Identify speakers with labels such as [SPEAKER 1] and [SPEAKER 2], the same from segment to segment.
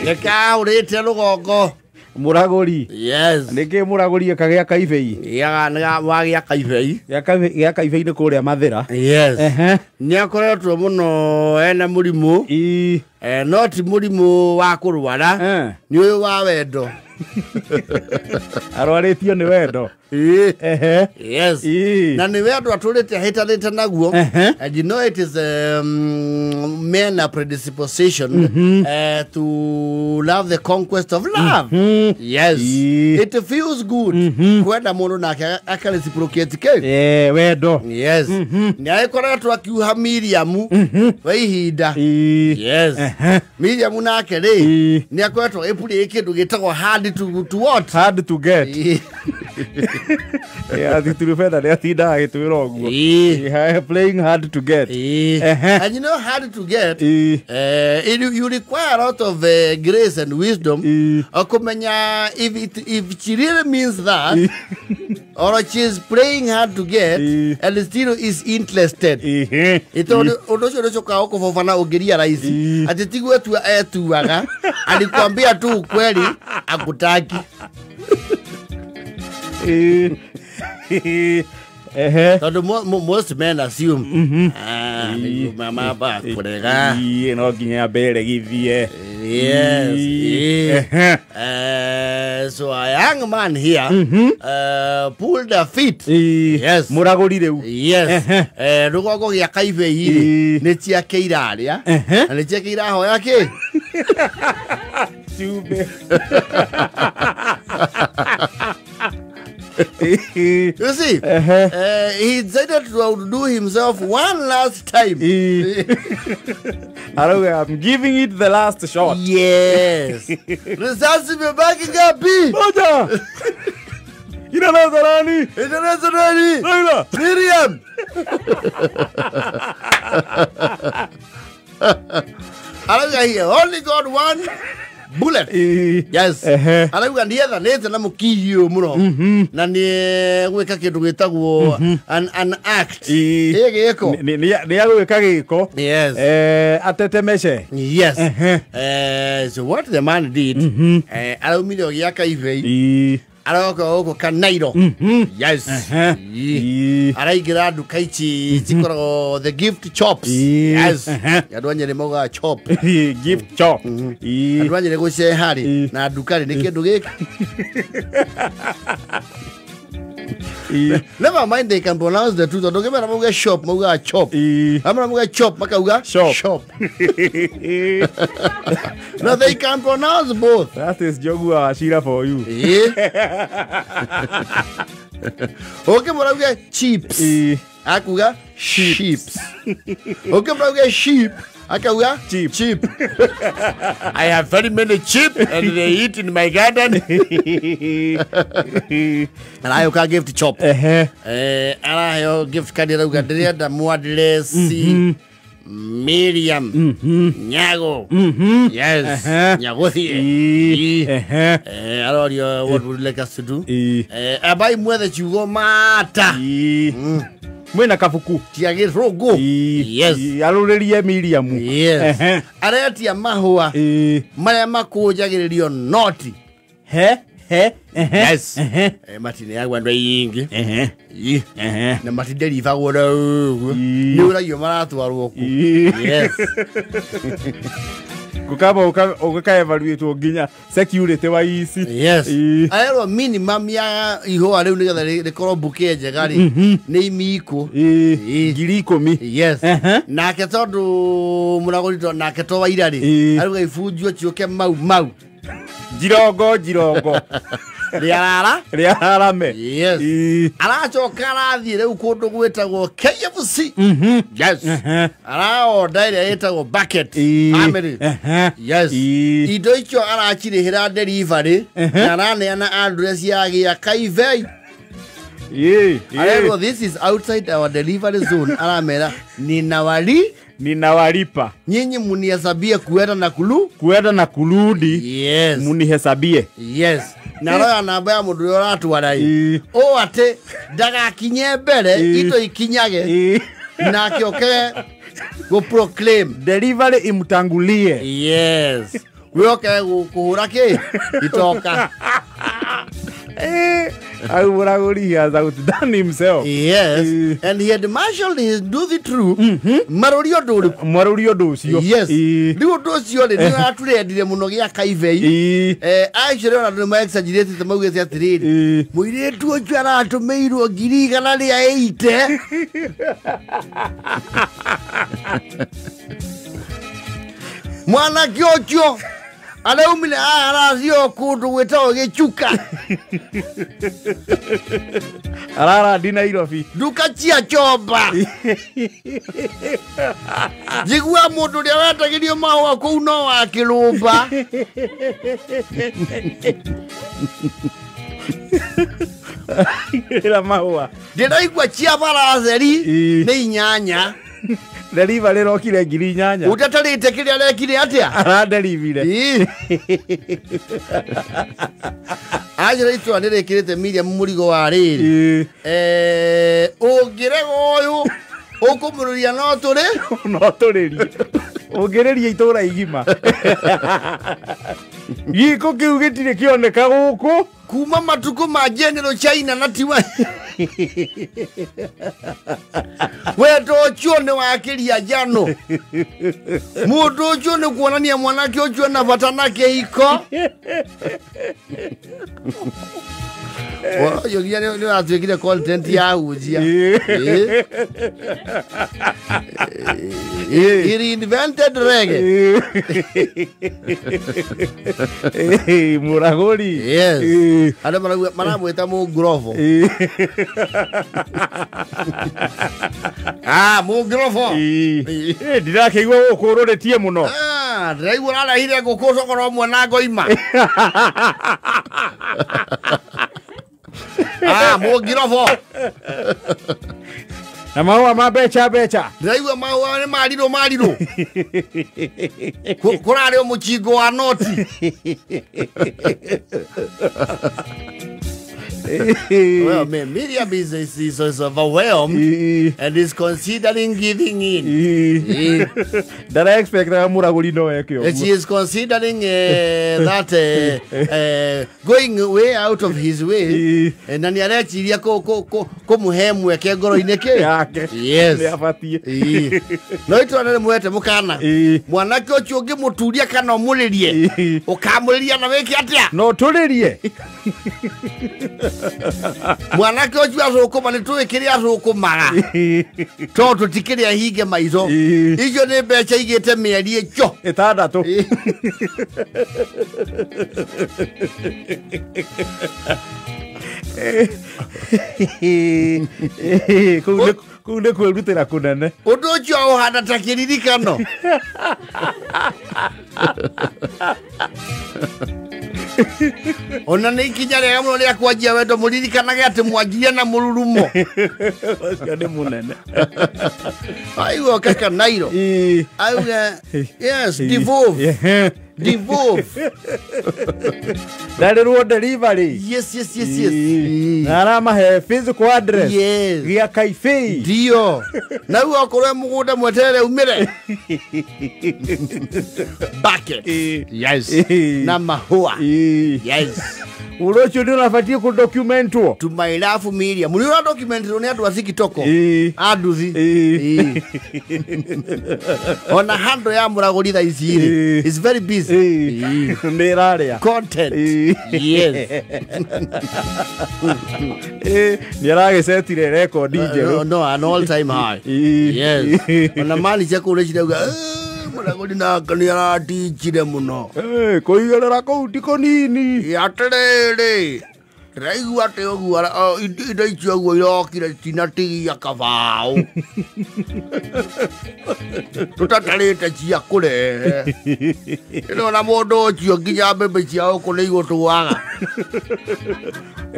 [SPEAKER 1] Nĩkaũrĩte rũgongo.
[SPEAKER 2] Mũragũri.
[SPEAKER 1] Yes.
[SPEAKER 2] Nĩkĩ mũragũri akagĩa kaibei?
[SPEAKER 1] Gĩaga wagĩa kaibei.
[SPEAKER 2] Gĩa kaibei nĩ kũrĩa Mathĩra.
[SPEAKER 1] Yes.
[SPEAKER 2] Ehe.
[SPEAKER 1] Nĩ akoretwo mũno ena mũrimũ.
[SPEAKER 2] Ii.
[SPEAKER 1] No ti mũrimũ wa kũrwara. Nĩ ũyũ wa wendo.
[SPEAKER 2] Arwarĩtio nĩ wendo.
[SPEAKER 1] Ĩĩ.
[SPEAKER 2] Ehe.
[SPEAKER 1] Yes.
[SPEAKER 2] Ii.
[SPEAKER 1] Na nĩ wendo atũrĩte ahĩtanĩte naguo.
[SPEAKER 2] Ehe.
[SPEAKER 1] And you know it is men are predisposition to love the conquest of love. Yes.
[SPEAKER 2] Ii.
[SPEAKER 1] It feels good. Kwenda mũndũ nake akareciprocate kĩ?
[SPEAKER 2] Eh, wendo.
[SPEAKER 1] Yes. Nĩ agĩkoretwo akiuha Miriam wa ihinda.
[SPEAKER 2] Ii.
[SPEAKER 1] Yes.
[SPEAKER 2] Ehe.
[SPEAKER 1] Miriam nake rĩ
[SPEAKER 2] Ii.
[SPEAKER 1] nĩ akoretwo ĩpurĩ kĩndũ gĩtagwo hard to what?
[SPEAKER 2] Hard to get.
[SPEAKER 1] Ii.
[SPEAKER 2] Yeah, thituru betha nĩ atindaga agĩtwĩra ũguo.
[SPEAKER 1] Ii.
[SPEAKER 2] Yeah, playing hard to get.
[SPEAKER 1] Ii.
[SPEAKER 2] Ehe.
[SPEAKER 1] And you know hard to get.
[SPEAKER 2] Ii.
[SPEAKER 1] You require a lot of grace and wisdom.
[SPEAKER 2] Ii.
[SPEAKER 1] Okumenya if she really means that,
[SPEAKER 2] Ii.
[SPEAKER 1] or she is playing hard to get
[SPEAKER 2] Ii.
[SPEAKER 1] and still is interested.
[SPEAKER 2] Ehe.
[SPEAKER 1] Itondo undu ucio ucokaga gukubobana ungiria raici
[SPEAKER 2] Ii.
[SPEAKER 1] ati tiguo tu etuaga alikwambia tu ukweli akutaki.
[SPEAKER 2] Ii. Ehe.
[SPEAKER 1] Tondu most men assume ah mama ba kurega.
[SPEAKER 2] Ii, no nginya amberegithie.
[SPEAKER 1] Yes.
[SPEAKER 2] Ii.
[SPEAKER 1] Ii.
[SPEAKER 2] Ehe.
[SPEAKER 1] So a young man here pulled a feet.
[SPEAKER 2] Ii.
[SPEAKER 1] Yes.
[SPEAKER 2] Mũragũri rĩu.
[SPEAKER 1] Yes.
[SPEAKER 2] Ehe.
[SPEAKER 1] Rũgongo gĩa kaibei rĩ
[SPEAKER 2] Ii.
[SPEAKER 1] nĩ ciake irarĩa
[SPEAKER 2] Ehe.
[SPEAKER 1] na nĩ ciake irahoya kĩ?
[SPEAKER 2] Cumbĩ. Ii.
[SPEAKER 1] You see,
[SPEAKER 2] Ehe.
[SPEAKER 1] he decided to outdo himself one last time.
[SPEAKER 2] Ii. Arauga, I'm giving it the last shot.
[SPEAKER 1] Yes. Risasi imebaki ngapi?
[SPEAKER 2] Moja. Inaanza nani?
[SPEAKER 1] Inaanza nani?
[SPEAKER 2] Raila.
[SPEAKER 1] Miriam. Arauga he only got one bullet.
[SPEAKER 2] Ii.
[SPEAKER 1] Yes.
[SPEAKER 2] Ehe.
[SPEAKER 1] Arauga nĩethanĩte na mũkihi ũyũ mũno na nĩ gwĩka kĩndũ gĩtagwo an act.
[SPEAKER 2] Ii.
[SPEAKER 1] Ĩ gĩko.
[SPEAKER 2] Nĩ agwĩka gĩko.
[SPEAKER 1] Yes.
[SPEAKER 2] Atetemece.
[SPEAKER 1] Yes.
[SPEAKER 2] Ehe.
[SPEAKER 1] So what the man did, araumire gĩa kaibei
[SPEAKER 2] Ii.
[SPEAKER 1] aroka gũkũ Kanairo. Yes.
[SPEAKER 2] Ehe.
[SPEAKER 1] Ii.
[SPEAKER 2] Ii.
[SPEAKER 1] Araingĩra nduka ici cikoragwo the gift shops.
[SPEAKER 2] Ii.
[SPEAKER 1] Yes.
[SPEAKER 2] Ehe.
[SPEAKER 1] Andũ a Nyĩrĩ maugaga chop.
[SPEAKER 2] Ii, gift shop. Ii.
[SPEAKER 1] Andũ a Nyĩrĩ gũceha rĩ
[SPEAKER 2] Ii.
[SPEAKER 1] na nduka rĩ nĩ kĩndũ gĩkĩ.
[SPEAKER 2] Ii.
[SPEAKER 1] Never mind, they can pronounce the two. Tondũ ũngĩmera mauge shop maugaga chop.
[SPEAKER 2] Ii.
[SPEAKER 1] Amera mauge chop makauga
[SPEAKER 2] Shop.
[SPEAKER 1] shop. No, they can pronounce both.
[SPEAKER 2] That is Jogua Wachira for you.
[SPEAKER 1] Ii. Ũngĩmwĩra uge chips
[SPEAKER 2] Ii.
[SPEAKER 1] akuga sheeps. Ũngĩmwĩra uge sheep akauga
[SPEAKER 2] Cheap.
[SPEAKER 1] cheap. I have very many sheep and they eat in my garden. Araheo gift chop.
[SPEAKER 2] Ehe.
[SPEAKER 1] Araheo gift card arauga ndĩrenda mwadresi Miriam Nyago. Yes.
[SPEAKER 2] Ehe.
[SPEAKER 1] Nyagothie.
[SPEAKER 2] Ii.
[SPEAKER 1] Ii.
[SPEAKER 2] Ehe.
[SPEAKER 1] Arorio what would you like us to do?
[SPEAKER 2] Ii.
[SPEAKER 1] Abai mwethe ciugo mata.
[SPEAKER 2] Ii. Mwĩna kabuku.
[SPEAKER 1] Tia gĩthũngũ.
[SPEAKER 2] Ii.
[SPEAKER 1] Yes.
[SPEAKER 2] Ii, arũrĩrie Miriam.
[SPEAKER 1] Yes.
[SPEAKER 2] Ehe.
[SPEAKER 1] Aretia mahũa
[SPEAKER 2] Ii.
[SPEAKER 1] marĩa makũnjagĩrĩrio noti.
[SPEAKER 2] He. He. Ehe.
[SPEAKER 1] Yes.
[SPEAKER 2] Ehe.
[SPEAKER 1] Matineagwo andũ aingĩ.
[SPEAKER 2] Ehe.
[SPEAKER 1] Ii.
[SPEAKER 2] Ehe.
[SPEAKER 1] Na matinderibagwo na ũguo.
[SPEAKER 2] Ii.
[SPEAKER 1] Nĩ ũragio maratwarwo kũ.
[SPEAKER 2] Ii.
[SPEAKER 1] Yes.
[SPEAKER 2] Gũkamba ũgĩka-evaluatwo nginya security wa ici.
[SPEAKER 1] Yes.
[SPEAKER 2] Ii.
[SPEAKER 1] Arerwo minimum ya ihũa rĩu nĩgetha rĩkorwo bouquet njega rĩ nĩ imikũ.
[SPEAKER 2] Ii.
[SPEAKER 1] Ii.
[SPEAKER 2] 10,000.
[SPEAKER 1] Yes.
[SPEAKER 2] Ehe.
[SPEAKER 1] Nake tondũ mũragũri to nake to waira rĩ
[SPEAKER 2] Ii.
[SPEAKER 1] arauga ibunjwo ciũke mau mau.
[SPEAKER 2] Njirongo njirongo.
[SPEAKER 1] Rĩarara.
[SPEAKER 2] Rĩararame.
[SPEAKER 1] Yes.
[SPEAKER 2] Ii.
[SPEAKER 1] Aracoka arathiĩ rĩu kũndũ gwĩtagwo KFC. Yes.
[SPEAKER 2] Ehe.
[SPEAKER 1] Araonda ĩrĩa ĩtagwo bucket.
[SPEAKER 2] Ii.
[SPEAKER 1] Family.
[SPEAKER 2] Ehe.
[SPEAKER 1] Yes.
[SPEAKER 2] Ii.
[SPEAKER 1] Indo icio aracirĩhĩra delivery
[SPEAKER 2] Ehe.
[SPEAKER 1] na araneana address ya gĩa kaibei.
[SPEAKER 2] Ii.
[SPEAKER 1] Arerwo this is outside our delivery zone. Aramera ninawali
[SPEAKER 2] Ninawalipa.
[SPEAKER 1] nyinyi munihesabie kuenda na kulu.
[SPEAKER 2] Kuenda na kurudi.
[SPEAKER 1] Yes.
[SPEAKER 2] Munihesabie.
[SPEAKER 1] Yes. Na aroya namba ya mũndũ ũrĩa ũratwara ĩ.
[SPEAKER 2] Ii.
[SPEAKER 1] Ũũ atĩ ndagakinye mbere
[SPEAKER 2] Ii.
[SPEAKER 1] indo ikinyage
[SPEAKER 2] Ii.
[SPEAKER 1] nake oke Go proclaim.
[SPEAKER 2] Delivery imtangulie.
[SPEAKER 1] Yes. Wioke kuhura ki itoka.
[SPEAKER 2] I has outdone himself.
[SPEAKER 1] Yes. And he had marshaled his duty true. Marorio do. Yes. Riu ndu ucio ri ni aturendire muno gia kaivei. Actually ona ndu ma exaggerate te maugite atiriri. Muiritu ucio aratumiirwo 180,000. Mwanake ucio araumire arathio kundu gwitagwo Gichuka.
[SPEAKER 2] Ararandi Nairobi.
[SPEAKER 1] Nduka cia chomba. Njigua mundu uria wetagirio mahũa kũu no wa kĩrũmba.
[SPEAKER 2] Ira mahũa.
[SPEAKER 1] Ndĩraigua cia baratheri nĩ 8.
[SPEAKER 2] Delivery rokire 8,000.
[SPEAKER 1] Utatarite kiria arekire atia?
[SPEAKER 2] Aradelivire.
[SPEAKER 1] Ajira itua nĩrĩkĩrĩte Miriam mũrigo wa rĩrĩ. Ũngĩrega ũyũ ũkũmũrũria no tũrĩ?
[SPEAKER 2] No tũrĩrie. Ũngĩrĩria itũra igima. Gĩko kĩu gĩtirĩ kĩoneka gũkũ.
[SPEAKER 1] Kuma matukũ ma General China na tiwa. Wendo ũcio nĩ wakĩria njano. Mũndũ ũcio nĩ kuonania mwanake ũcio na bata na kĩhiko. Ũyũ nginya nĩ watuĩkire content ya hunjia. He reinvented reggae.
[SPEAKER 2] Muraguri.
[SPEAKER 1] Yes. Andũ maramwĩta mũngurobo. Mũngurobo.
[SPEAKER 2] Ndirakĩigua gũkũ ũrũrĩtie mũno.
[SPEAKER 1] Ndĩraigua ũrarehire ngũkũ cokoro ũmwe na ngoima. Mũngirobo.
[SPEAKER 2] Na mahũa ma becha becha.
[SPEAKER 1] Ndĩraigua mahũa nĩ marirũ marirũ. Kũrarĩ o mũchingo wa noti. Well, Miriam is overwhelmed and is considering giving in.
[SPEAKER 2] That I expect that Muraguri no eke.
[SPEAKER 1] She is considering that going way out of his way. Na ni areciria kumuhe mweke ngoro-inĩ kĩ?
[SPEAKER 2] Yake.
[SPEAKER 1] Yes.
[SPEAKER 2] Nĩ abatie.
[SPEAKER 1] No itũra nĩ mwete mũkana. Mwanake ũcio ũngĩmũturia kana ũmũrĩrie. Ũkamũrĩria na wĩke atĩa?
[SPEAKER 2] No tũrĩrie.
[SPEAKER 1] Mwanake ũcio acũkũma nĩ tũĩ kĩrĩa acũkũmaga tondũ tũtikĩrĩa hinge maitho. Icio nĩ mbeca igĩte mĩeri ĩcho
[SPEAKER 2] 6. Kũu nĩ kwĩrutĩra kũnene.
[SPEAKER 1] Ũndũ ũcio ũhana ta kĩririkano. Ona nĩ ikinya rĩega mũno rĩa kwanjia wendo mũririkanage atĩ mwanjirie na mũrurumo.
[SPEAKER 2] Ũcio nĩ mũnene.
[SPEAKER 1] Aigua kaka Nairo. Auga yes, devolve. Devolve.
[SPEAKER 2] Ndarĩrwo delivery.
[SPEAKER 1] Yes, yes, yes, yes.
[SPEAKER 2] Na aramahe physical address.
[SPEAKER 1] Yes.
[SPEAKER 2] Gĩa Kaibei.
[SPEAKER 1] Ndio. Na rĩu okorwo e mũgũnda mweterere umĩre. Bucket. Yes. Na mahũa. Yes.
[SPEAKER 2] Ũndũ ũcio nĩ ũrabatiĩ kũdocumentwo.
[SPEAKER 1] To my love Miriam. Mũrĩ ũra documentirwo nĩ andũ a TikTok. Anduthi. Ona handle ya Mũragũri thaa ici rĩ, is very busy.
[SPEAKER 2] Nĩ ĩrarĩa.
[SPEAKER 1] Content. Yes.
[SPEAKER 2] Nĩ aragĩcetire rekondi njerũ.
[SPEAKER 1] No, an all time high. Yes. Ona mani cia kũu nĩ cirauga Mũragũri nake nĩ aratinjire mũno.
[SPEAKER 2] Kũigĩrĩra kũu ti kũnini.
[SPEAKER 1] Atĩrĩrĩ, ndĩraigua atĩ ũguo indo icio ũguo irokire cinatigia kabaũ. Tũtatarĩte cia kũrehe. Ndĩrona mũndũ ũcio nginya mbembe cia gũkũ nĩ igũtũaga.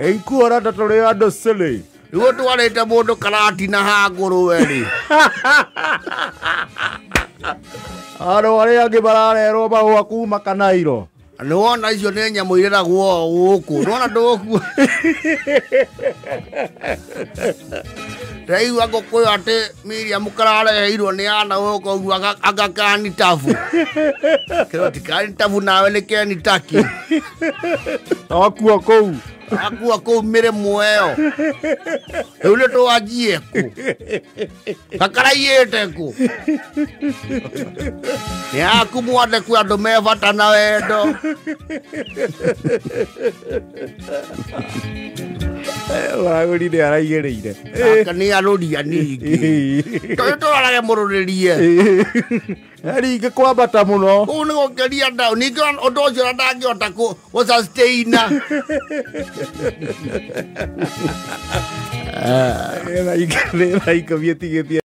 [SPEAKER 2] Ikuora ta tũrĩ andũ silly.
[SPEAKER 1] Rĩu ũtwarĩte mũndũ karatina ha ngũrwe rĩ.
[SPEAKER 2] Andũ arĩa angĩ mararerwo mahũa kuma Kanairo.
[SPEAKER 1] Nĩ wona icio nĩ nyamũ ireragwo gũkũ. Nĩ wona ndũgũkua. Ndĩraigua ngũkũ ĩyo atĩ Miriam karareheirwo nĩ ana gũkũ ũguo agakani tabu. Kĩro ti kani tabu nawe nĩ keni taki.
[SPEAKER 2] Akua kũu.
[SPEAKER 1] Akua kũu mĩrĩmũ ĩyo. Rĩu nĩ twanjie kũ? Gakaraiyĩte kũ? Nĩ haku mwande kwĩ andũ me bata na wendo.
[SPEAKER 2] Mũragũri nĩ araigĩrĩire.
[SPEAKER 1] Aka nĩ arũria ningĩ. Tondũ tũrorage mũrũrĩrie.
[SPEAKER 2] Ringĩ kwambata mũno.
[SPEAKER 1] Kũu nĩ gũkĩria ndau. Ningĩ ũndũ ũcio ona ndangĩhota gũ-sustain-a.
[SPEAKER 2] Nĩ thaa 10 ĩtigĩtie.